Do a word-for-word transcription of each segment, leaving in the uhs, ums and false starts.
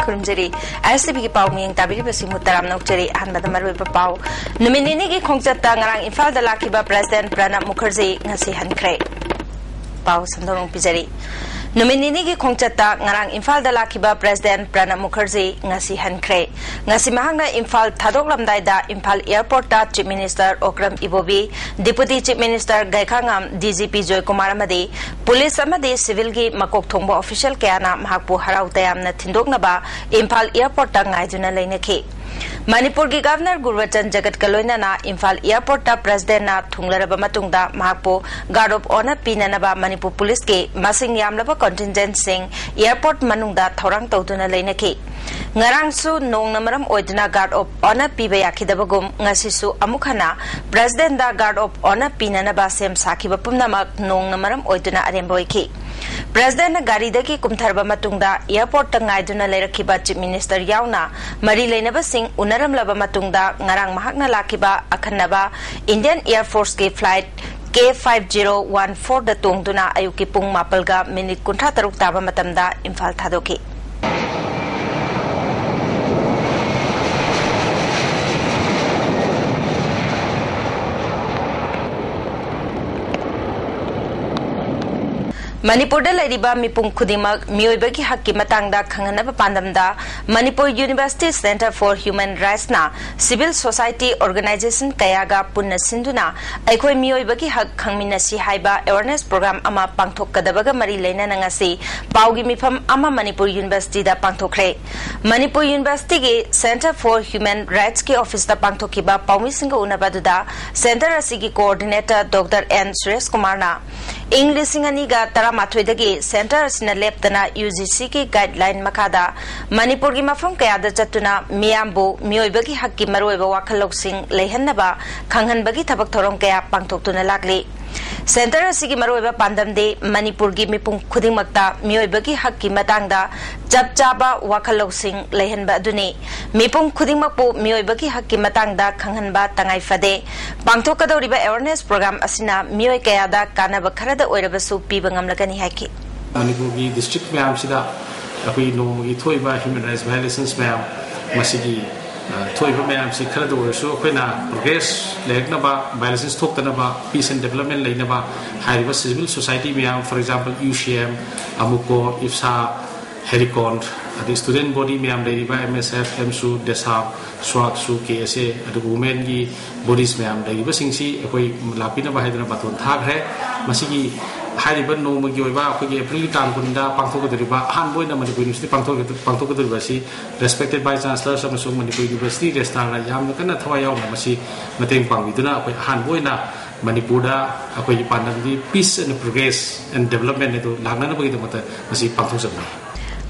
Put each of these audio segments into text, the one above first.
ꯈꯨꯔꯨꯝꯖꯔꯤ꯫ ꯑꯥꯏ ꯑꯦꯁ T ꯚꯤꯒꯤ ꯄꯥꯎ ꯃꯤꯠꯌꯦꯡ ꯇꯥꯕꯤꯔꯤꯕꯁꯤꯡꯕꯨ ꯇꯔꯥꯝꯅ ꯑꯣꯛꯆꯔꯤ꯫ ꯑꯍꯥꯟꯕꯗ ꯃꯔꯨꯑꯣꯏꯕ ꯄꯥꯎ꯫ ꯅꯨꯃꯤꯠ ꯅꯤꯅꯤꯒꯤ ꯈꯣꯡꯆꯠꯇ ꯉꯔꯥꯡ ꯏꯝꯐꯥꯜꯗ ꯂꯥꯛꯈꯤꯕ ꯄ꯭ꯔꯦꯁꯤꯗꯦꯟꯠ ꯄ꯭ꯔꯅꯕ ꯃꯨꯈꯔꯖꯤ ꯉꯁꯤ ꯍꯟꯈ꯭ꯔꯦ꯫ ꯄꯥꯎ ꯁꯟꯗꯣꯛꯅ ꯄꯤꯖꯔꯤ꯫ ꯅꯨꯃꯤꯠ ꯅꯤꯅꯤꯒꯤ ꯈꯣꯡꯆꯠꯇ ꯉꯔꯥꯡ ꯏꯝꯐꯥꯜꯗ ꯂꯥꯛꯈꯤꯕ ꯄ꯭ꯔꯦꯁꯤꯗꯦꯟꯠ ꯄ꯭ꯔꯅꯕ ꯃꯨꯈꯔꯖꯤ ꯉꯁꯤ ꯍꯟꯈ꯭ꯔꯦ꯫ ꯉꯁꯤ ꯃꯍꯥꯛꯅ ꯏꯝꯐꯥꯜ ꯊꯥꯗꯣꯛꯂꯝꯗꯥꯏꯗ ꯏꯝꯐꯥꯜ ꯑꯦꯌꯔꯄꯣꯔꯠꯇ chief minister Okram Ibobi, deputy chief minister Gaikhangam, D G P Joykumar ꯑꯃꯗꯤ ꯄꯨꯂꯤꯁ ꯑꯃꯗꯤ ꯁꯤꯚꯤꯜꯒꯤ ꯃꯀꯣꯛ ꯊꯣꯡꯕ ꯑꯣꯐꯤꯁꯤꯌꯦꯜ ꯀꯌꯥꯅ ꯃꯍꯥꯛꯄꯨ ꯍꯔꯥꯎ ꯇꯌꯥꯝꯅ ꯊꯤꯟꯗꯣꯛꯅꯕ ꯏꯝꯐꯥꯜ ꯑꯦꯌꯔꯄꯣꯔꯠꯇ ꯉꯥꯏꯗꯨꯅ ꯂꯩꯅꯈꯤ꯫ ꯃꯅꯤꯄꯨꯔꯒꯤ ꯒꯚꯔꯅꯔ ꯒꯨꯔꯕꯆꯟ ꯖꯒꯠꯀ ꯂꯣꯏꯅꯅ ꯏꯝꯐꯥꯜ ꯑꯦꯌꯔꯄꯣꯔꯠꯇ ꯄ꯭ꯔꯦꯁꯤꯗꯦꯟꯠꯅ ꯊꯨꯡꯂꯔꯕ ꯃꯇꯨꯡꯗ ꯃꯍꯥꯛꯄꯨ ꯒꯥꯔꯗ ꯑꯣꯐ ꯑꯣꯅꯔ ꯄꯤꯅꯅꯕ ꯃꯅꯤꯄꯨꯔ ꯄꯨꯂꯤꯁꯀꯤ ꯃꯁꯤꯡ ꯌꯥꯝꯂꯕ ꯀꯟꯇꯤꯟꯖꯦꯟꯠꯁꯤꯡ ꯑꯦꯌꯔꯄꯣꯔꯠ ꯃꯅꯨꯡꯗ ꯊꯧꯔꯥꯡ ꯇꯧꯗꯨꯅ ꯂꯩꯅꯈꯤ꯫ ꯉꯔꯥꯡꯁꯨ ꯅꯣꯡꯅ ꯃꯔꯝ ꯑꯣꯏꯗꯨꯅ ꯒꯥꯔꯗ ꯑꯣꯐ ꯑꯣꯅꯔ ꯄꯤꯕ ꯌꯥꯈꯤꯗꯕꯒꯨꯝ, ꯉꯁꯤꯁꯨ ꯑꯃꯨꯛ ꯍꯟꯅ ꯄ꯭ꯔꯦꯁꯤꯗꯦꯟꯠꯗ ꯒꯥꯔꯗ ꯑꯣꯐ ꯑꯣꯅꯔ ꯄꯤꯅꯅꯕ ꯁꯦꯝ ꯁꯥꯈꯤꯕ ꯄꯨꯝꯅꯃꯛ ꯅꯣꯡꯅ ꯃꯔꯝ ꯑꯣꯏꯗꯨꯅ ꯑꯔꯦꯝꯕ ꯑꯣꯏꯈꯤ꯫ ꯄ꯭ꯔꯦꯁꯤꯗꯦꯟꯠꯅ ꯒꯥꯔꯤꯗꯒꯤ ꯀꯨꯝꯊꯔꯕ ꯃꯇꯨꯡꯗ ꯑꯦꯌꯔꯄꯣꯔꯠꯇ ꯉꯥꯏꯗꯨꯅ ꯂꯩꯔꯛꯈꯤꯕ ꯆꯤꯐ ꯃꯤꯅꯤꯁꯇꯔ ꯌꯥꯎꯅ ꯃꯔꯤ ꯂꯩꯅꯕꯁꯤꯡ ꯎꯅꯔꯝꯂꯕ ꯃꯇꯨꯡꯗ ꯉꯔꯥꯡ ꯃꯍꯥꯛꯅ ꯂꯥꯛꯈꯤꯕ ꯑꯈꯟꯅꯕ ꯏꯟꯗꯤꯌꯟ ꯑꯦꯌꯔ ꯐꯣꯔꯁꯀꯤ ꯐ꯭ꯂꯥꯏꯠ ꯀꯦ ꯐꯥꯏꯚ ꯖꯤꯔꯣ ꯋꯥꯟ ꯐꯣꯔꯗ ꯇꯣꯡꯗꯨꯅ ꯑꯌꯨꯛꯀꯤ ꯄꯨꯡ ꯃꯥꯄꯜꯒ ꯃꯤꯅꯤꯠ ꯀꯨꯟꯊ꯭ꯔꯥ ꯇꯔꯨꯛ ꯇꯥꯕ ꯃꯇꯝꯗ ꯏꯝꯐꯥꯜ ꯊꯥꯗꯣꯛꯈꯤ꯫ ꯃꯅꯤꯄꯨꯔꯗ ꯂꯩꯔꯤꯕ ꯃꯤꯄꯨꯝ ꯈꯨꯗꯤꯡꯃꯛ ꯃꯤꯑꯣꯏꯕꯒꯤ ꯍꯛꯀꯤ ꯃꯇꯥꯡꯗ ꯈꯪꯍꯟꯅꯕ ꯄꯥꯟꯗꯝꯗ Manipur university centre for human ꯔꯥꯏꯠꯁꯅ ꯁꯤꯚꯤꯜ ꯁꯣꯁꯥꯏꯇꯤ ꯑꯣꯔꯒꯅꯥꯏꯖꯦꯁꯟ ꯀꯌꯥꯒ ꯄꯨꯟꯅ ꯁꯤꯟꯗꯨꯅ ꯑꯩꯈꯣꯏ ꯃꯤꯑꯣꯏꯕꯒꯤ ꯍꯛ ꯈꯪꯃꯤꯟꯅꯁꯤ ꯍꯥꯏꯕ ꯑꯦꯋꯥꯔꯅꯦꯁ ꯄ꯭ꯔꯣꯒ꯭ꯔꯥꯝ ꯑꯃ ꯄꯥꯡꯊꯣꯛꯀꯗꯕꯒ ꯃꯔꯤ ꯂꯩꯅꯅ ꯉꯁꯤ ꯄꯥꯎꯒꯤ ꯃꯤꯐꯝ ꯑꯃ ꯃꯅꯤꯄꯨꯔ ꯌꯨꯅꯤꯚꯔꯁꯤꯇꯤꯗ ꯄꯥꯡꯊꯣꯛꯈ꯭ꯔꯦ꯫ ꯃꯅꯤꯄꯨꯔ ꯌꯨꯅꯤꯚꯔꯁꯤꯇꯤꯒꯤ ꯁꯦꯟꯇꯔ ꯐꯣꯔ ꯍ꯭ꯌꯨꯃꯦꯟ ꯔꯥꯏꯠꯁꯀꯤ ꯑꯣꯐꯤꯁꯇ ꯄꯥꯡꯊꯣꯛꯈꯤꯕ ꯄꯥꯎꯃꯤꯁꯤꯡꯒ ꯎꯅꯕ ꯑꯗꯨꯗ ꯁꯦꯟꯇꯔ ꯑꯁꯤꯒꯤ ꯀꯣꯑꯣꯔꯗꯤꯅꯦꯇꯔ ꯗꯣꯛꯇꯔ ꯑꯦꯟ ꯁꯨꯔꯦꯁ ꯀꯨꯃꯥꯔꯅ ꯏꯪ ꯂꯤꯁꯤꯡ ꯑꯅꯤꯒ ꯇꯔꯥꯃꯥꯊꯣꯏꯗꯒꯤ ꯁꯦꯟꯇꯔ ꯑꯁꯤꯅ ꯂꯦꯞꯇꯅ ꯌꯨ ꯖꯤ ꯁꯤꯒꯤ ꯒꯥꯏꯗꯂꯥꯏꯟ ꯃꯈꯥꯗ ꯃꯅꯤꯄꯨꯔꯒꯤ ꯃꯐꯝ ꯀꯌꯥꯗ ꯆꯠꯇꯨꯅ ꯃꯤꯌꯥꯝꯕꯨ ꯃꯤꯑꯣꯏꯕꯒꯤ ꯍꯛꯀꯤ ꯃꯔꯨꯑꯣꯏꯕ ꯋꯥꯈꯜ ꯂꯧꯁꯤꯡ ꯂꯩꯍꯟꯅꯕ ꯈꯪꯍꯟꯕꯒꯤ ꯊꯕꯛ ꯊꯧꯔꯝ ꯀꯌꯥ ꯄꯥꯡꯊꯣꯛꯇꯨꯅ ꯂꯥꯛꯂꯤ꯫ ꯁꯦꯟꯇꯔ ꯑꯁꯤꯒꯤ ꯃꯔꯨꯑꯣꯏꯕ ꯄꯥꯟꯗꯝꯗꯤ ꯃꯅꯤꯄꯨꯔꯒꯤ ꯃꯤꯄꯨꯝ ꯈꯨꯗꯤꯡꯃꯛꯇ ꯃꯤꯑꯣꯏꯕꯒꯤ ꯍꯛꯀꯤ ꯃꯇꯥꯡꯗ ꯆꯞ ꯆꯥꯕ ꯋꯥꯈꯜ ꯂꯧꯁꯤꯡ ꯂꯩꯍꯟꯕ ꯑꯗꯨꯅꯤ꯫ ꯃꯤꯄꯨꯝ ꯈꯨꯗꯤꯡꯃꯛꯄꯨ ꯃꯤꯑꯣꯏꯕꯒꯤ ꯍꯛꯀꯤ ꯃꯇꯥꯡꯗ ꯈꯪꯍꯟꯕ ꯇꯉꯥꯏ ꯐꯗꯦ꯫ ꯄꯥꯡꯊꯣꯛꯀꯗꯧꯔꯤꯕ ꯑꯦꯋꯥꯔꯅꯦꯁ ꯄ꯭ꯔꯣꯒ꯭ꯔꯥꯝ ꯑꯁꯤꯅ ꯃꯤꯑꯣꯏ ꯀꯌꯥꯗ ꯀꯥꯟꯅꯕ ꯈꯔꯗ ꯑꯣꯏꯔꯕꯁꯨ ꯄꯤꯕ ꯉꯝꯂꯒꯅꯤ ꯍꯥꯏꯈꯤ꯫ ꯃꯅꯤꯄꯨꯔꯒꯤ ꯗꯤꯁꯇ꯭ꯔꯤꯛ ꯃꯌꯥꯝꯁꯤꯗ ꯑꯩꯈꯣꯏ ꯅꯣꯡꯃꯒꯤ ꯊꯣꯛꯏꯕ human rights violations ꯃꯌꯥꯝ, ꯃꯁꯤꯒꯤ, ꯑ, ꯊꯣꯛꯏꯕ ꯃꯌꯥꯝꯁꯤ ꯈꯔꯗ ꯑꯣꯏꯔꯁꯨ ꯑꯩꯈꯣꯏꯅ progress ꯂꯩꯔꯛꯅꯕ, violations ꯊꯣꯛꯇꯅꯕ, peace and development ꯂꯩꯅꯕ, ꯍꯥꯏꯔꯤꯕ civil society ꯃꯌꯥꯝ, for example, UCM, AMUCO, IFSA, HERICON, ꯑꯗꯩ student body ꯃꯌꯥꯝ ꯂꯩꯔꯤꯕ MSF, AMSU, DESAP, SWACSU, KSA, ꯑꯗꯨꯒ womenꯒꯤ bodies ꯃꯌꯥꯝ ꯂꯩꯔꯤꯕꯁꯤꯡꯁꯤ ꯑꯩꯈꯣꯏ ꯂꯥꯛꯄꯤꯅꯕ ꯍꯥꯏꯗꯨꯅ ꯕꯥꯇꯣꯟ ꯊꯥꯈ꯭ꯔꯦ꯫ ꯃꯁꯤꯒꯤ ꯍꯥꯏꯔꯤꯕ ꯅꯣꯡꯃꯒꯤ ꯑꯣꯏꯕ ꯑꯩꯈꯣꯏꯒꯤ ꯑꯦꯄ꯭ꯔꯤꯜꯒꯤ ꯇꯥꯡ ꯀꯨꯟꯗ ꯄꯥꯡꯊꯣꯛꯀꯗꯧꯔꯤꯕ, ꯑꯍꯥꯟꯕ ꯑꯣꯏꯅ ꯃꯅꯤꯄꯨꯔ ꯌꯨꯅꯤꯚꯔꯁꯤꯇꯤ ꯄꯥꯡꯊꯣꯛ-, ꯄꯥꯡꯊꯣꯛꯀꯗꯧꯔꯤꯕ ꯑꯁꯤ respected vice chancellors ꯑꯃꯁꯨꯡ ꯃꯅꯤꯄꯨꯔ ꯌꯨꯅꯤꯚꯔꯁꯤꯇꯤ registrarꯅ ꯌꯥꯝꯅ ꯀꯟꯅ ꯊꯋꯥꯏ ꯌꯥꯎꯅ ꯃꯁꯤ ꯃꯇꯦꯡ ꯄꯥꯡꯕꯤꯗꯨꯅ ꯑꯩꯈꯣꯏ ꯑꯍꯥꯟꯕ ꯑꯣꯏꯅ ꯃꯅꯤꯄꯨꯔꯗ ꯑꯩꯈꯣꯏꯒꯤ ꯄꯥꯟꯗꯝꯗꯤ peace and progress and development ꯑꯗꯨ ꯂꯥꯛꯅꯅꯕꯒꯤꯗꯃꯛꯇ ꯃꯁꯤ ꯄꯥꯡꯊꯣꯛꯆꯕꯅꯤ꯫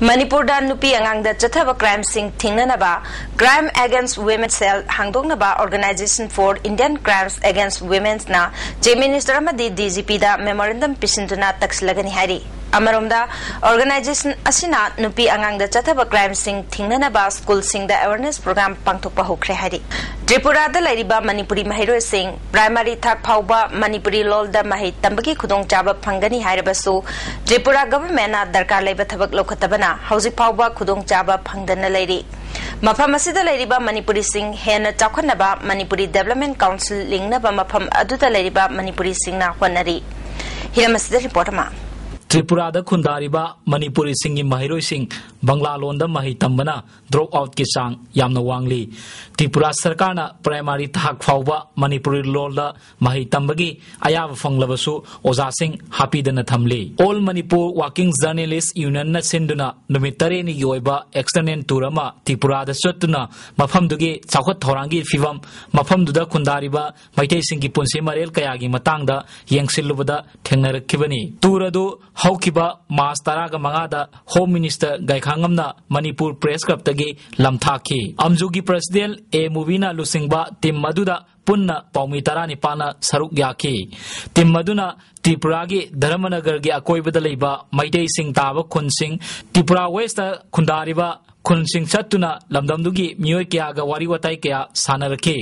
ꯃꯅꯤꯄꯨꯔꯗ ꯅꯨꯄꯤ ꯑꯉꯥꯡꯗ ꯆꯠꯊꯕ crimeꯁꯤꯡ ꯊꯤꯡꯅꯅꯕ Crime Against Women Cell ꯍꯥꯡꯗꯣꯛꯅꯕ Organisation for Indian Crimes Against Womenꯅ Chief Minister ꯑꯃꯗꯤ DGPꯗ memorandum ꯄꯤꯁꯤꯟꯗꯨꯅ ꯇꯛꯁꯤꯜꯂꯒꯅꯤ ꯍꯥꯏꯔꯤ꯫ ꯑꯃꯔꯣꯝꯗ, organisation ꯑꯁꯤꯅ ꯅꯨꯄꯤ ꯑꯉꯥꯡꯗ ꯆꯠꯊꯕ crimeꯁꯤꯡ ꯊꯤꯡꯅꯅꯕ schoolꯁꯤꯡꯗ awareness program ꯄꯥꯡꯊꯣꯛꯄ ꯍꯧꯈ꯭ꯔꯦ ꯍꯥꯏꯔꯤ꯫ ꯇ꯭ꯔꯤꯄꯨꯔꯥꯗ ꯂꯩꯔꯤꯕ ꯃꯅꯤꯄꯨꯔꯤ ꯃꯍꯩꯔꯣꯏꯁꯤꯡ primary ꯊꯥꯛ ꯐꯥꯎꯕ ꯃꯅꯤꯄꯨꯔꯤ ꯂꯣꯜꯗ ꯃꯍꯩ ꯇꯝꯕꯒꯤ ꯈꯨꯗꯣꯡꯆꯥꯕ ꯐꯪꯒꯅꯤ ꯍꯥꯏꯔꯕꯁꯨ, ꯇ꯭ꯔꯤꯄꯨꯔꯥ governmentꯅ ꯗꯔꯀꯥꯔ ꯂꯩꯕ ꯊꯕꯛ ꯂꯧꯈꯠꯇꯕꯅ ꯍꯧꯖꯤꯛ ꯐꯥꯎꯕ ꯈꯨꯗꯣꯡꯆꯥꯕ ꯐꯪꯗꯅ ꯂꯩꯔꯤ꯫ ꯃꯐꯝ ꯑꯁꯤꯗ ꯂꯩꯔꯤꯕ ꯃꯅꯤꯄꯨꯔꯤꯁꯤꯡ ꯍꯦꯟꯅ ꯆꯥꯎꯈꯠꯅꯕ ꯃꯅꯤꯄꯨꯔꯤ Development Council ꯂꯤꯡꯅꯕ ꯃꯐꯝ ꯑꯗꯨꯗ ꯂꯩꯔꯤꯕ ꯃꯅꯤꯄꯨꯔꯤꯁꯤꯡꯅ ꯍꯣꯠꯅꯔꯤ꯫ ꯍꯤꯔꯝ ꯑꯁꯤꯗ report ꯑꯃ꯫ ꯇ꯭ꯔꯤꯄꯨꯔꯥꯗ ꯈꯨꯟꯗꯥꯔꯤꯕ ꯃꯅꯤꯄꯨꯔꯤꯁꯤꯡꯒꯤ ꯃꯍꯩꯔꯣꯏꯁꯤꯡ ꯕꯪꯂꯥ ꯂꯣꯟꯗ ꯃꯍꯩ ꯇꯝꯕꯅ drop outꯀꯤ ꯆꯥꯡ ꯌꯥꯝꯅ ꯋꯥꯡꯂꯤ꯫ ꯇ꯭ꯔꯤꯄꯨꯔꯥ ꯁꯔꯀꯥꯔꯅ primary ꯊꯥꯛ ꯐꯥꯎꯕ ꯃꯅꯤꯄꯨꯔꯤ ꯂꯣꯜꯗ ꯃꯍꯩ ꯇꯝꯕꯒꯤ ꯑꯌꯥꯕ ꯐꯪꯂꯕꯁꯨ ꯑꯣꯖꯥꯁꯤꯡ ꯍꯥꯞꯄꯤꯗꯅ ꯊꯝꯂꯤ꯫ All Manipur Working Journalist Unionꯅ ꯁꯤꯟꯗꯨꯅ ꯅꯨꯃꯤꯠ ꯇꯔꯦꯠꯅꯤꯒꯤ ꯑꯣꯏꯕ external tour ꯑꯃ ꯇ꯭ꯔꯤꯄꯨꯔꯥꯗ ꯆꯠꯇꯨꯅ ꯃꯐꯝꯗꯨꯒꯤ ꯆꯥꯎꯈꯠ ꯊꯧꯔꯥꯡꯒꯤ ꯐꯤꯕꯝ, ꯃꯐꯝꯗꯨꯗ ꯈꯨꯟꯗꯥꯔꯤꯕ ꯃꯩꯇꯩꯁꯤꯡꯒꯤ ꯄꯨꯟꯁꯤ ꯃꯔꯦꯜ ꯀꯌꯥꯒꯤ ꯃꯇꯥꯡꯗ ꯌꯦꯡꯁꯤꯜꯂꯨꯕꯗ ꯊꯦꯡꯅꯔꯛꯈꯤꯕꯅꯤ꯫ Tour ꯑꯗꯨ ꯍꯧꯈꯤꯕ March ꯇꯔꯥꯃꯉꯥꯗ Home Minister ꯒꯥꯏꯈꯥꯉꯝꯅ Manipur Press Clubꯇꯒꯤ ꯂꯝꯊꯥꯈꯤ꯫ ꯑꯝꯖꯨꯒꯤ President ꯑꯦ ꯃꯨꯕꯤꯅ ꯂꯨꯆꯤꯡꯕ team ꯑꯗꯨꯗ ꯄꯨꯟꯅ ꯄꯥꯎꯃꯤ ꯇꯔꯥꯅꯤꯄꯥꯟꯅ ꯁꯔꯨꯛ ꯌꯥꯈꯤ꯫ Team ꯑꯗꯨꯅ ꯇ꯭ꯔꯤꯄꯨꯔꯥꯒꯤ ꯙꯔꯃꯅꯒꯔꯒꯤ ꯑꯀꯣꯏꯕꯗ ꯂꯩꯕ ꯃꯩꯇꯩꯁꯤꯡ ꯇꯥꯕ ꯈꯨꯟꯁꯤꯡ, ꯇ꯭ꯔꯤꯄꯨꯔꯥ Westꯇ ꯈꯨꯟꯗꯥꯔꯤꯕ ꯈꯨꯟꯁꯤꯡ ꯆꯠꯇꯨꯅ ꯂꯝꯗꯝꯗꯨꯒꯤ ꯃꯤꯑꯣꯏ ꯀꯌꯥꯒ ꯋꯥꯔꯤ ꯋꯥꯇꯥꯏ ꯀꯌꯥ ꯁꯥꯟꯅꯔꯛꯈꯤ꯫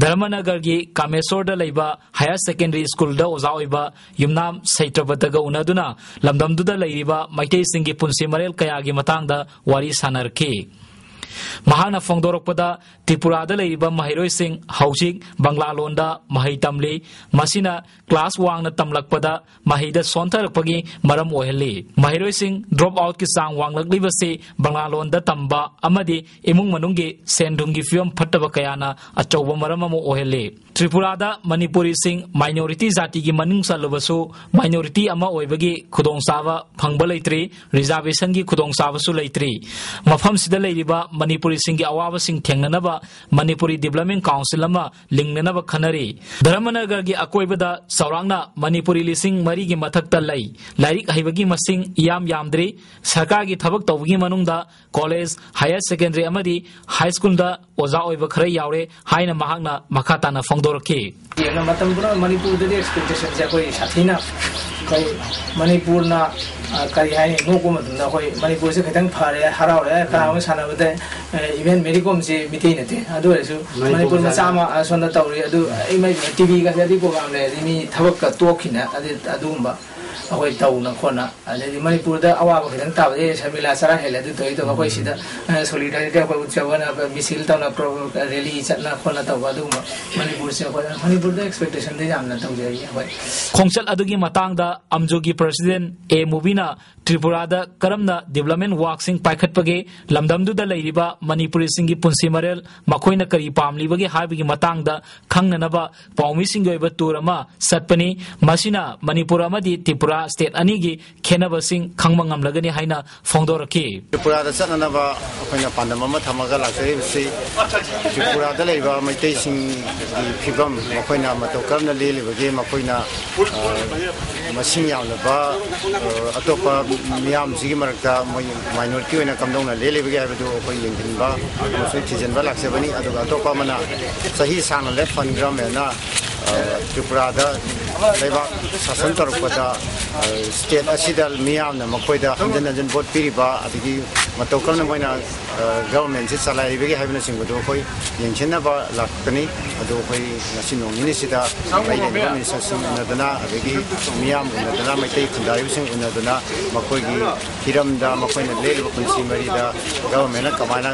ꯙꯔꯃꯅꯒꯔꯒꯤ ꯀꯥꯃꯦꯁꯣꯔꯗ ꯂꯩꯕ ꯍꯥꯌꯔ ꯁꯦꯀꯦꯟꯗꯔꯤ ꯁ꯭ꯀꯨꯜꯗ ꯑꯣꯖꯥ ꯑꯣꯏꯕ ꯌꯨꯝꯅꯥꯝ ꯁꯩꯇ꯭ꯔꯄꯇꯒ ꯎꯅꯗꯨꯅ ꯂꯝꯗꯝꯗꯨꯗ ꯂꯩꯔꯤꯕ ꯃꯩꯇꯩꯁꯤꯡꯒꯤ ꯄꯨꯟꯁꯤ ꯃꯔꯦꯜ ꯀꯌꯥꯒꯤ ꯃꯇꯥꯡꯗ ꯋꯥꯔꯤ ꯁꯥꯟꯅꯔꯛꯈꯤ꯫ ꯃꯍꯥꯛꯅ ꯐꯣꯡꯗꯣꯔꯛꯄꯗ, ꯇ꯭ꯔꯤꯄꯨꯔꯥꯗ ꯂꯩꯔꯤꯕ ꯃꯍꯩꯔꯣꯏꯁꯤꯡ ꯍꯧꯖꯤꯛ ꯕꯪꯒ꯭ꯂꯥ ꯂꯣꯟꯗ ꯃꯍꯩ ꯇꯝꯂꯤ꯫ ꯃꯁꯤꯅ ꯀ꯭ꯂꯥꯁ ꯋꯥꯡꯅ ꯇꯝꯂꯛꯄꯗ ꯃꯍꯩꯗ ꯁꯣꯟꯊꯔꯛꯄꯒꯤ ꯃꯔꯝ ꯑꯣꯏꯍꯜꯂꯤ꯫ ꯃꯍꯩꯔꯣꯏꯁꯤꯡ ꯗ꯭ꯔꯣꯞ ꯑꯥꯎꯠꯀꯤ ꯆꯥꯡ ꯋꯥꯡꯂꯛꯂꯤꯕꯁꯤ ꯕꯪꯒ꯭ꯂꯥ ꯂꯣꯟꯗ ꯇꯝꯕ ꯑꯃꯗꯤ ꯏꯃꯨꯡ ꯃꯅꯨꯡꯒꯤ ꯁꯦꯟ ꯊꯨꯝꯒꯤ ꯐꯤꯕꯝ ꯐꯠꯇꯕ ꯀꯌꯥꯅ ꯑꯆꯧꯕ ꯃꯔꯝ ꯑꯃ ꯑꯣꯏꯍꯜꯂꯤ꯫ ꯇ꯭ꯔꯤꯄꯨꯔꯥꯗ ꯃꯅꯤꯄꯨꯔꯤꯁꯤꯡ ꯃꯥꯏꯅꯣꯔꯤꯇꯤ ꯖꯥꯇꯤꯒꯤ ꯃꯅꯨꯡ ꯆꯜꯂꯕꯁꯨ, ꯃꯥꯏꯅꯣꯔꯤꯇꯤ ꯑꯃ ꯑꯣꯏꯕꯒꯤ ꯈꯨꯗꯣꯡꯆꯥꯕ ꯐꯪꯕ ꯂꯩꯇ꯭ꯔꯤ, ꯔꯤꯖꯥꯔꯕꯦꯁꯟꯒꯤ ꯈꯨꯗꯣꯡꯆꯥꯕꯁꯨ ꯂꯩꯇ꯭ꯔꯤ꯫ ꯃꯐꯝꯁꯤꯗ ꯂꯩꯔꯤꯕ ꯃꯅꯤꯄꯨꯔꯤꯁꯤꯡꯒꯤ ꯑꯋꯥꯕꯁꯤꯡ ꯊꯦꯡꯅꯅꯕ ꯃꯅꯤꯄꯨꯔꯤ ꯗꯤꯕ꯭ꯂꯞꯃꯦꯟ ꯀꯥꯎꯟꯁꯤꯜ ꯑꯃ ꯂꯤꯡꯅꯅꯕ ꯈꯟꯅꯔꯤ꯫ ꯙꯔꯃꯅꯒꯔꯒꯤ ꯑꯀꯣꯏꯕꯗ ꯆꯥꯎꯔꯥꯛꯅ ꯃꯅꯤꯄꯨꯔꯤ ꯂꯤꯁꯤꯡ ꯃꯔꯤꯒꯤ ꯃꯊꯛꯇ ꯂꯩ꯫ ꯂꯥꯏꯔꯤꯛ ꯍꯩꯕꯒꯤ ꯃꯁꯤꯡ ꯏꯌꯥꯝ ꯌꯥꯝꯗ꯭ꯔꯤ꯫ ꯁꯔꯀꯥꯔꯒꯤ ꯊꯕꯛ ꯇꯧꯕꯒꯤ ꯃꯅꯨꯡꯗ ꯀꯣꯂꯦꯖ, ꯍꯥꯌꯔ ꯁꯦꯀꯦꯟꯗꯔꯤ ꯑꯃꯗꯤ ꯍꯥꯏ ꯁ꯭ꯀꯨꯜꯗ ꯑꯣꯖꯥ ꯑꯣꯏꯕ ꯈꯔ ꯌꯥꯎꯔꯦ ꯍꯥꯏꯅ ꯃꯍꯥꯛꯅ ꯃꯈꯥ ꯇꯥꯅ ꯐꯣꯡꯗꯣꯔꯛꯈꯤ꯫ ꯌꯦꯡꯅ ꯃꯇꯝ ꯄꯨꯝꯅꯃꯛ ꯃꯅꯤꯄꯨꯔꯗꯗꯤ ꯑꯦꯛꯁꯄꯦꯛꯇꯦꯁꯟꯁꯦ ꯑꯩꯈꯣꯏ ꯁꯥꯊꯤꯅ ꯑꯩꯈꯣꯏ ꯃꯅꯤꯄꯨꯔꯅ, ꯑ, ꯀꯔꯤ ꯍꯥꯏꯅꯤ, ꯅꯣꯛꯄ ꯃꯇꯝꯗ ꯑꯩꯈꯣꯏ ꯃꯅꯤꯄꯨꯔꯁꯦ ꯈꯤꯇꯪ ꯐꯔꯦ, ꯍꯔꯥꯎꯔꯦ, ꯀꯅꯥꯒꯨꯝꯕ ꯁꯥꯟꯅꯕꯗ, ꯑ, ꯏꯚꯦꯟ ꯃꯦꯔꯤ ꯀꯣꯝꯁꯤ ꯃꯤꯇꯩ ꯅꯠꯇꯦ꯫ ꯑꯗꯨ ꯑꯣꯏꯔꯁꯨ ꯃꯅꯤꯄꯨꯔ ꯃꯅꯤꯄꯨꯔ ꯃꯆꯥ ꯃꯆꯥ꯫ ꯑꯃ, ꯑ, ꯁꯣꯝꯗ ꯇꯧꯔꯤ꯫ ꯑꯗꯨ ꯏꯃꯩ ꯇꯤ ꯚꯤꯒꯁꯦ ꯑꯗꯨꯒꯤ ꯄ꯭ꯔꯣꯒꯥꯝ ꯂꯩꯔꯗꯤ ꯃꯤ ꯊꯕꯛꯀ ꯇꯣꯛꯈꯤꯅ ꯑꯗꯨ-, ꯑꯗꯨꯒꯨꯝꯕ ꯑꯩꯈꯣꯏ ꯇꯧꯅ ꯈꯣꯠꯅ꯫ ꯑꯗꯩꯗꯤ ꯃꯅꯤꯄꯨꯔꯗ ꯑꯋꯥꯕ ꯈꯤꯇꯪ ꯇꯥꯕꯗꯤ, "ꯑꯦ, ꯁꯔꯃꯤꯂꯥ ꯆꯔꯥ ꯍꯦꯜꯂꯦ, ꯑꯗꯨ ꯇꯧꯏ, ꯇꯧꯏ, ꯑꯩꯈꯣꯏ ꯁꯤꯗ, ꯑ, ꯁꯣꯂꯤꯗꯥꯔꯤꯇꯤ ꯑꯩꯈꯣꯏ ꯎꯠꯆꯕꯅ, ꯑꯩꯈꯣꯏ ꯃꯤꯁꯤꯜ ꯇꯧꯅ, ꯄ꯭ꯔꯣ-, ꯔꯦꯂꯤ ꯆꯠꯅ ꯈꯣꯠꯅ ꯇꯧꯕ ꯑꯗꯨꯒꯨꯝꯕ ꯃꯅꯤꯄꯨꯔꯁꯦ ꯑꯩꯈꯣꯏ, ꯃꯅꯤꯄꯨꯔꯗ ꯑꯦꯛꯁꯄꯦꯛꯇꯦꯁꯟꯗꯤ ꯌꯥꯝꯅ ꯇꯧꯖꯔꯤ ꯑꯩꯈꯣꯏ꯫" ꯈꯣꯡꯆꯠ ꯑꯗꯨꯒꯤ ꯃꯇꯥꯡꯗ ꯑꯝꯖꯨꯒꯤ ꯄ꯭ꯔꯁꯤꯗꯦꯟ ꯑꯦ ꯃꯨꯕꯤꯅ ꯇ꯭ꯔꯤꯄꯨꯔꯥꯗ ꯀꯔꯝꯅ ꯗꯤꯕ꯭ꯂꯞꯃꯦꯟ ꯋꯥꯔꯛꯁꯤꯡ ꯄꯥꯏꯈꯠꯄꯒꯦ, ꯂꯝꯗꯝꯗꯨꯗ ꯂꯩꯔꯤꯕ ꯃꯅꯤꯄꯨꯔꯤꯁꯤꯡꯒꯤ ꯄꯨꯟꯁꯤ ꯃꯔꯦꯜ, ꯃꯈꯣꯏꯅ ꯀꯔꯤ ꯄꯥꯝꯂꯤꯕꯒꯦ ꯍꯥꯏꯕꯒꯤ ꯃꯇꯥꯡꯗ ꯈꯪꯅꯅꯕ ꯄꯥꯎꯃꯤꯁꯤꯡꯒꯤ ꯑꯣꯏꯕ ꯇꯨꯔ ꯑꯃ ꯆꯠꯄꯅꯤ꯫ ꯃꯁꯤꯅ ꯃꯅꯤꯄꯨꯔ ꯑꯃꯗꯤ ꯇ꯭ꯔꯤꯄꯨꯔꯥ ꯁ꯭ꯇꯦꯠ ꯑꯅꯤꯒꯤ ꯈꯦꯠꯅꯕꯁꯤꯡ ꯈꯪꯕ ꯉꯝꯂꯒꯅꯤ ꯍꯥꯏꯅ ꯐꯣꯡꯗꯣꯔꯛꯈꯤ꯫ ꯇ꯭ꯔꯤꯄꯨꯔꯥꯗ ꯆꯠꯅꯅꯕ ꯑꯩꯈꯣꯏꯅ ꯄꯥꯟꯗꯝ ꯑꯃ ꯊꯝꯃꯒ ꯂꯥꯛꯆꯔꯤꯕꯁꯤ ꯇ꯭ꯔꯤꯄꯨꯔꯥꯗ ꯂꯩꯕ ꯃꯩꯇꯩꯁꯤꯡꯒꯤ ꯐꯤꯕꯝ, ꯃꯈꯣꯏꯅ ꯃꯇꯧ ꯀꯔꯝꯅ ꯂꯦꯜꯂꯤꯕꯒꯦ, ꯃꯈꯣꯏꯅ, ꯑ, ꯃꯁꯤꯡ ꯌꯥꯝꯂꯕ, ꯑ, ꯑꯇꯣꯞꯄ ꯃꯤꯌꯥꯝꯁꯤꯒꯤ ꯃꯔꯛꯇ ꯃꯣꯏ ꯃꯥꯏꯅꯣꯔꯤꯇꯤ ꯑꯣꯏꯅ ꯀꯝꯗꯧꯅ ꯂꯦꯜꯂꯤꯕꯒꯦ ꯍꯥꯏꯕꯗꯨ ꯑꯩꯈꯣꯏ ꯌꯦꯡꯁꯤꯟꯕ ꯑꯃꯁꯨꯡ ꯊꯤꯖꯤꯟꯕ ꯂꯥꯛꯆꯕꯅꯤ꯫ ꯑꯗꯨꯒ ꯑꯇꯣꯞꯄ ꯑꯃꯅ ꯆꯍꯤ ꯁꯥꯡꯅ ꯂꯦꯞ ꯐꯟꯈ꯭ꯔꯕꯅꯤꯅ ꯇ꯭ꯔꯤꯄꯨꯔꯥꯗ ꯂꯩꯕꯥꯛ ꯁꯥꯁꯟ ꯇꯧꯔꯛꯄꯗ, ꯑ, ꯁ꯭ꯇꯦꯠ ꯑꯁꯤꯗ ꯃꯤꯌꯥꯝꯅ ꯃꯈꯣꯏꯗ ꯍꯟꯖꯤꯟ ꯍꯟꯖꯤꯟ ꯚꯣꯠ ꯄꯤꯔꯤꯕ, ꯑꯗꯒꯤ ꯃꯇꯧ ꯀꯔꯝꯅ ꯃꯣꯏꯅ, ꯑ, ꯒꯚꯔꯟꯃꯦꯟꯁꯤ ꯆꯂꯥꯏꯔꯤꯕꯒꯦ ꯍꯥꯏꯕꯅꯆꯤꯡꯕꯗꯨ ꯑꯩꯈꯣꯏ ꯌꯦꯡꯁꯤꯟꯅꯕ ꯂꯥꯛꯀꯅꯤ꯫ ꯑꯗꯨ ꯑꯩꯈꯣꯏ ꯉꯁꯤ ꯅꯣꯡ ꯅꯤꯅꯤꯁꯤꯗ ꯂꯩꯔꯤꯕ ꯃꯤꯅꯤꯁꯇꯔꯁꯤꯡ ꯎꯅꯗꯅ, ꯑꯗꯒꯤ ꯃꯤꯌꯥꯝ ꯎꯅꯗꯅ, ꯃꯩꯇꯩ ꯈꯨꯟꯗꯥꯔꯤꯕꯁꯤꯡ ꯎꯅꯗꯅ, ꯃꯈꯣꯏꯒꯤ ꯍꯤꯔꯝꯗ, ꯃꯈꯣꯏꯅ ꯂꯦꯜꯂꯤꯕ ꯄꯨꯟꯁꯤ ꯃꯔꯤꯗ ꯒꯚꯔꯟꯃꯦꯟꯅ ꯀꯃꯥꯏꯅ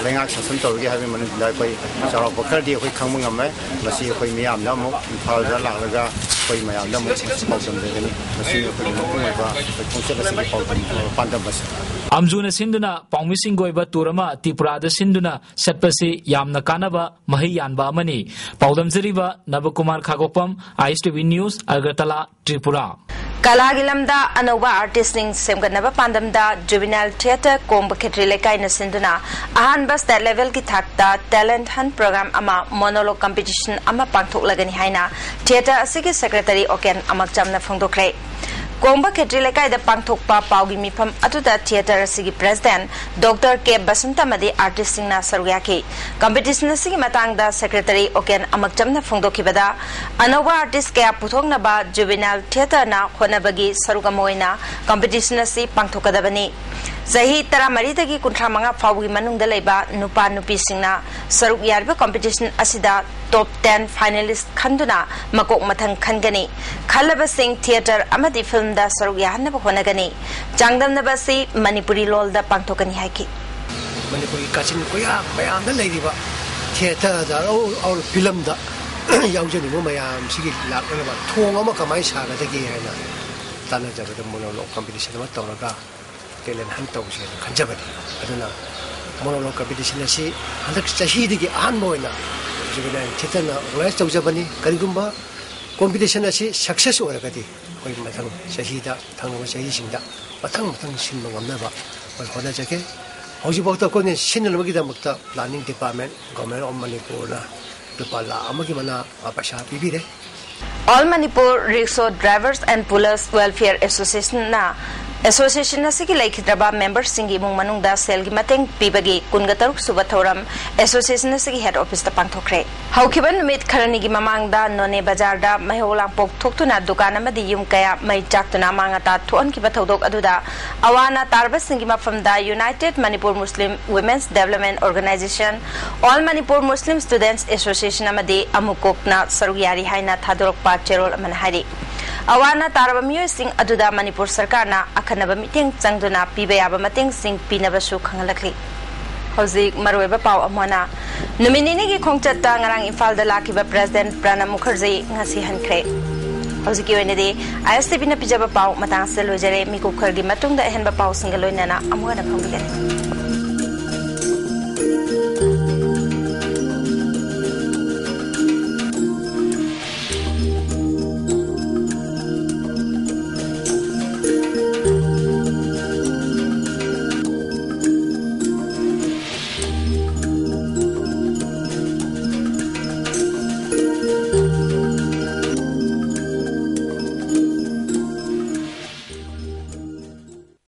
ꯂꯩꯉꯥꯛ ꯁꯥꯁꯟ ꯇꯧꯔꯤꯒꯦ ꯍꯥꯏꯕꯒꯤ ꯃꯅꯨꯡꯗ ꯑꯩꯈꯣꯏ ꯆꯥꯎꯔꯥꯛꯄ ꯈꯔꯗꯤ ꯑꯩꯈꯣꯏ ꯈꯪꯕ ꯉꯝꯃꯦ꯫ ꯃꯁꯤ ꯑꯩꯈꯣꯏ ꯃꯤꯌꯥꯝꯗ ꯑꯃꯨꯛ ꯏꯝꯐꯥꯜꯗ ꯂꯥꯛꯂꯒ ꯑꯩꯈꯣꯏ ꯃꯌꯥꯝꯗ ꯑꯃꯨꯛ ꯄꯥꯎꯗꯝꯖꯒꯅꯤ꯫ ꯃꯁꯤꯅꯤ ꯑꯩꯈꯣꯏꯒꯤ ꯃꯄꯨꯡ ꯑꯣꯏꯕ ꯑꯩꯈꯣꯏ ꯈꯣꯡꯆꯠ ꯑꯁꯤꯒꯤ ꯄꯥꯎꯗꯝ, ꯄꯥꯟꯗꯝ ꯑꯁꯤ꯫ ꯑꯝꯖꯨꯅ ꯁꯤꯟꯗꯨꯅ ꯄꯥꯎꯃꯤꯁꯤꯡꯒꯤ ꯑꯣꯏꯕ ꯇꯨꯔ ꯑꯃ ꯇ꯭ꯔꯤꯄꯨꯔꯥꯗ ꯁꯤꯟꯗꯨꯅ ꯆꯠꯄꯁꯤ ꯌꯥꯝꯅ ꯀꯥꯟꯅꯕ ꯃꯍꯩ ꯌꯥꯟꯕ ꯑꯃꯅꯤ꯫ ꯄꯥꯎꯗꯝꯖꯔꯤꯕ ꯅꯕꯀꯨꯃꯥꯔ ꯈꯥꯒꯣꯛꯄꯝ, ꯑꯥꯏ ꯑꯦꯁ T V news, Agartala, Tripura. ꯀꯂꯥꯒꯤ ꯂꯝꯗ ꯑꯅꯧꯕ ꯑꯥꯔꯇꯤꯁꯁꯤꯡ ꯁꯦꯝꯒꯠꯅꯕ ꯄꯥꯟꯗꯝꯗ ꯖꯨꯕꯤꯅꯥꯏꯜ ꯊꯤꯌꯦꯇꯔ ꯀꯣꯡꯕ ꯈꯦꯇ꯭ꯔꯤ ꯂꯩꯀꯥꯏꯅ ꯁꯤꯟꯗꯨꯅ ꯑꯍꯥꯟꯕ ꯁ꯭ꯇꯦꯠ ꯂꯦꯚꯦꯜꯒꯤ ꯊꯥꯛꯇ ꯇꯦꯂꯦꯟꯠ ꯍꯟꯠ ꯄ꯭ꯔꯣꯒ꯭ꯔꯥꯝ ꯑꯃ, ꯃꯣꯅꯣꯂꯣꯒ ꯀꯝꯄꯤꯇꯤꯁꯟ ꯑꯃ ꯄꯥꯡꯊꯣꯛꯂꯒꯅꯤ ꯍꯥꯏꯅ ꯊꯤꯌꯦꯇꯔ ꯑꯁꯤꯒꯤ ꯁꯦꯀ꯭ꯔꯦꯇꯔꯤ ꯑꯣꯀꯦꯟ ꯑꯃꯛꯆꯝꯅ ꯐꯣꯡꯗꯣꯛꯈ꯭ꯔꯦ꯫ ꯀꯣꯡꯕ ꯈꯦꯇ꯭ꯔꯤ ꯂꯩꯀꯥꯏꯗ ꯄꯥꯡꯊꯣꯛꯄ ꯄꯥꯎꯒꯤ ꯃꯤꯐꯝ ꯑꯗꯨꯗ ꯊꯤꯌꯦꯇꯔ ꯑꯁꯤꯒꯤ ꯄ꯭ꯔꯦꯁꯤꯗꯦꯟꯠ ꯗꯣꯛꯇꯔ ꯀꯦ ꯕꯁꯟꯇ ꯑꯃꯗꯤ ꯑꯥꯔꯇꯤꯁꯁꯤꯡꯅ ꯁꯔꯨꯛ ꯌꯥꯈꯤ꯫ ꯀꯝꯄꯤꯇꯤꯁꯟ ꯑꯁꯤꯒꯤ ꯃꯇꯥꯡꯗ ꯁꯦꯀ꯭ꯔꯦꯇꯔꯤ ꯑꯣꯀꯦꯟ ꯑꯃꯛꯆꯝꯅ ꯐꯣꯡꯗꯣꯛꯈꯤꯕꯗ, ꯑꯅꯧꯕ ꯑꯥꯔꯇꯤꯁ ꯀꯌꯥ ꯄꯨꯊꯣꯛꯅꯕ ꯖꯨꯕꯤꯅꯥꯏꯜ ꯊꯤꯌꯦꯇꯔꯅ ꯍꯣꯠꯅꯕꯒꯤ ꯁꯔꯨꯛ ꯑꯃ ꯑꯣꯏꯅ ꯀꯝꯄꯤꯇꯤꯁꯟ ꯑꯁꯤ ꯄꯥꯡꯊꯣꯛꯀꯗꯕꯅꯤ꯫ ꯆꯍꯤ ꯇꯔꯥꯃꯔꯤꯗꯒꯤ ꯀꯨꯟꯊ꯭ꯔꯥ ꯃꯉꯥ ꯐꯥꯎꯕꯒꯤ ꯃꯅꯨꯡꯗ ꯂꯩꯕ ꯅꯨꯄꯥ ꯅꯨꯄꯤꯁꯤꯡꯅ ꯁꯔꯨꯛ ꯌꯥꯔꯤꯕ ꯀꯝꯄꯤꯇꯤꯁꯟ ꯑꯁꯤꯗ ꯇꯣꯞ ꯇꯦꯟ ꯐꯥꯏꯅꯦꯂꯤꯁꯠ ꯈꯟꯗꯨꯅ ꯃꯀꯣꯛ ꯃꯊꯪ ꯈꯟꯒꯅꯤ꯫ ꯈꯜꯂꯕꯁꯤꯡ ꯊꯤꯌꯦꯇꯔ ꯑꯃꯗꯤ ꯐꯤꯜꯝꯗ ꯁꯔꯨꯛ ꯌꯥꯍꯟꯅꯕ ꯍꯣꯠꯅꯒꯅꯤ꯫ ꯆꯥꯡꯗꯝꯅꯕ ꯑꯁꯤ ꯃꯅꯤꯄꯨꯔꯤ ꯂꯣꯜꯗ ꯄꯥꯡꯊꯣꯛꯀꯅꯤ ꯍꯥꯏꯈꯤ꯫ ꯃꯅꯤꯄꯨꯔꯒꯤ ꯀꯥꯆꯤꯟ ꯀꯣꯌꯥ ꯃꯌꯥꯝꯗ ꯂꯩꯔꯤꯕ ꯊꯤꯌꯦꯇꯔꯗ, ꯑꯧ, ꯑꯧ, ꯐꯤꯂꯝꯗ ꯌꯥꯎꯖꯅꯤꯡꯕ ꯃꯌꯥꯝꯁꯤꯒꯤ ꯂꯥꯛꯅꯅꯕ ꯊꯣꯡ ꯑꯃ ꯀꯃꯥꯏꯅ ꯁꯥꯒꯗꯒꯦ ꯍꯥꯏꯅ ꯇꯥꯟꯅꯖꯕꯗ ꯃꯣꯅꯣꯂꯣꯒ ꯀꯝꯄꯤꯇꯤꯁꯟ ꯑꯃ ꯇꯧꯔꯒ ꯇꯦꯂꯦꯟꯠ ꯍꯟꯠ ꯇꯧꯁꯦꯅ ꯈꯟꯖꯕꯅꯤ꯫ ꯑꯗꯨꯅ ꯃꯣꯅꯣꯂꯣꯒ ꯀꯝꯄꯤꯇꯤꯁꯟ ꯑꯁꯤ ꯍꯟꯗꯛ ꯆꯍꯤꯗꯒꯤ ꯑꯍꯥꯟꯕ ꯑꯣꯏꯅ ꯖꯨꯕꯤꯅꯥꯏꯜ ꯊꯤꯌꯦꯇꯔꯅ ꯑꯣꯔꯒꯅꯥꯏꯖ ꯇꯧꯖꯕꯅꯤ꯫ ꯀꯔꯤꯒꯨꯝꯕ ꯀꯝꯄꯤꯇꯤꯁꯟ ꯑꯁꯤ ꯁꯛꯁꯦꯁ ꯑꯣꯏꯔꯒꯗꯤ ꯑꯩꯈꯣꯏ ꯃꯊꯪ ꯆꯍꯤꯗ, ꯊꯪꯅꯕ ꯆꯍꯤꯁꯤꯡꯗ ꯃꯊꯪ ꯃꯊꯪ ꯁꯤꯟꯕ ꯉꯝꯅꯕ ꯑꯩꯈꯣꯏ ꯍꯣꯠꯅꯖꯒꯦ꯫ ꯍꯧꯖꯤꯛꯐꯥꯎꯗ ꯑꯩꯈꯣꯏꯅ ꯁꯤꯟꯅꯅꯕꯒꯤꯗꯃꯛꯇ ꯄ꯭ꯂꯥꯅꯤꯡ ꯗꯤꯄꯥꯔꯠꯃꯦꯟꯠ, ꯒꯣꯔꯃꯦꯟꯠ ꯑꯣꯐ ꯃꯅꯤꯄꯨꯔꯅ ꯂꯨꯄꯥ ꯂꯥꯈ ꯑꯃꯒꯤ ꯃꯅꯥ, ꯑ, ꯄꯩꯁꯥ ꯄꯤꯕꯤꯔꯦ꯫ All Manipur Rickshaw Drivers and Pullers Welfare Association ꯅ ꯑꯦꯁꯣꯁꯤꯌꯦꯁꯟ ꯑꯁꯤꯒꯤ ꯂꯩꯈꯤꯗ꯭ꯔꯕ ꯃꯦꯝꯕꯔꯁꯤꯡꯒꯤ ꯏꯃꯨꯡ ꯃꯅꯨꯡꯗ ꯁꯦꯜꯒꯤ ꯃꯇꯦꯡ ꯄꯤꯕꯒꯤ ꯀꯨꯟꯒ ꯇꯔꯨꯛ ꯁꯨꯕ ꯊꯧꯔꯝ ꯑꯦꯁꯣꯁꯤꯌꯦꯁꯟ ꯑꯁꯤꯒꯤ ꯍꯦꯗ ꯑꯣꯐꯤꯁꯇ ꯄꯥꯡꯊꯣꯛꯈ꯭ꯔꯦ꯫ ꯍꯧꯈꯤꯕ ꯅꯨꯃꯤꯠ ꯈꯔꯅꯤꯒꯤ ꯃꯃꯥꯡꯗ ꯅꯣꯅꯦ ꯕꯖꯥꯔꯗ ꯃꯩꯍꯧ ꯂꯥꯡꯄꯣꯛ ꯊꯣꯛꯇꯨꯅ ꯗꯨꯀꯥꯟ ꯑꯃꯗꯤ ꯌꯨꯝ ꯀꯌꯥ ꯃꯩ ꯆꯥꯛꯇꯨꯅ ꯑꯃꯥꯡ ꯑꯇꯥ ꯊꯣꯛꯍꯟꯈꯤꯕ ꯊꯧꯗꯣꯛ ꯑꯗꯨꯗ ꯑꯋꯥ ꯑꯅꯥ ꯇꯥꯔꯕꯁꯤꯡꯒꯤ ꯃꯐꯝꯗ United Manipur Muslim Women's Development Organization, All Manipur Muslim Students Association ꯑꯃꯗꯤ ꯑꯃꯨꯀꯣꯛꯅ ꯁꯔꯨꯛ ꯌꯥꯔꯤ ꯍꯥꯏꯅ ꯊꯥꯗꯣꯔꯛꯄ ꯆꯦꯔꯣꯜ ꯑꯃꯅ ꯍꯥꯏꯔꯤ꯫ ꯑꯋꯥ ꯑꯅꯥ ꯇꯥꯔꯕ ꯃꯤꯑꯣꯏꯁꯤꯡ ꯑꯗꯨꯗ ꯃꯅꯤꯄꯨꯔ ꯁꯔꯀꯥꯔꯅ ꯑꯈꯟꯅꯕ ꯃꯤꯠꯌꯦꯡ ꯆꯪꯗꯨꯅ ꯄꯤꯕ ꯌꯥꯕ ꯃꯇꯦꯡꯁꯤꯡ ꯄꯤꯅꯕꯁꯨ ꯈꯪꯍꯜꯂꯛꯂꯤ꯫ ꯍꯧꯖꯤꯛ ꯃꯔꯨꯑꯣꯏꯕ ꯄꯥꯎ ꯑꯃꯅ, ꯅꯨꯃꯤꯠ ꯅꯤꯅꯤꯒꯤ ꯈꯣꯡꯆꯠꯇ ꯉꯔꯥꯡ ꯏꯝꯐꯥꯜꯗ ꯂꯥꯛꯈꯤꯕ President Pranab Mukherjee ꯉꯁꯤ ꯍꯟꯈ꯭ꯔꯦ꯫ ꯍꯧꯖꯤꯛꯀꯤ ꯑꯣꯏꯅꯗꯤ ISTVꯅ ꯄꯤꯖꯕ ꯄꯥꯎ ꯃꯇꯥꯡ ꯑꯁꯤꯗ ꯂꯣꯏꯖꯔꯦ꯫ ꯃꯤꯀꯨꯞ ꯈꯔꯒꯤ ꯃꯇꯨꯡꯗ ꯑꯍꯦꯟꯕ ꯄꯥꯎꯁꯤꯡꯒ ꯂꯣꯏꯅꯅ ꯑꯃꯨꯛ ꯍꯟꯅ ꯐꯪꯕꯤꯒꯅꯤ꯫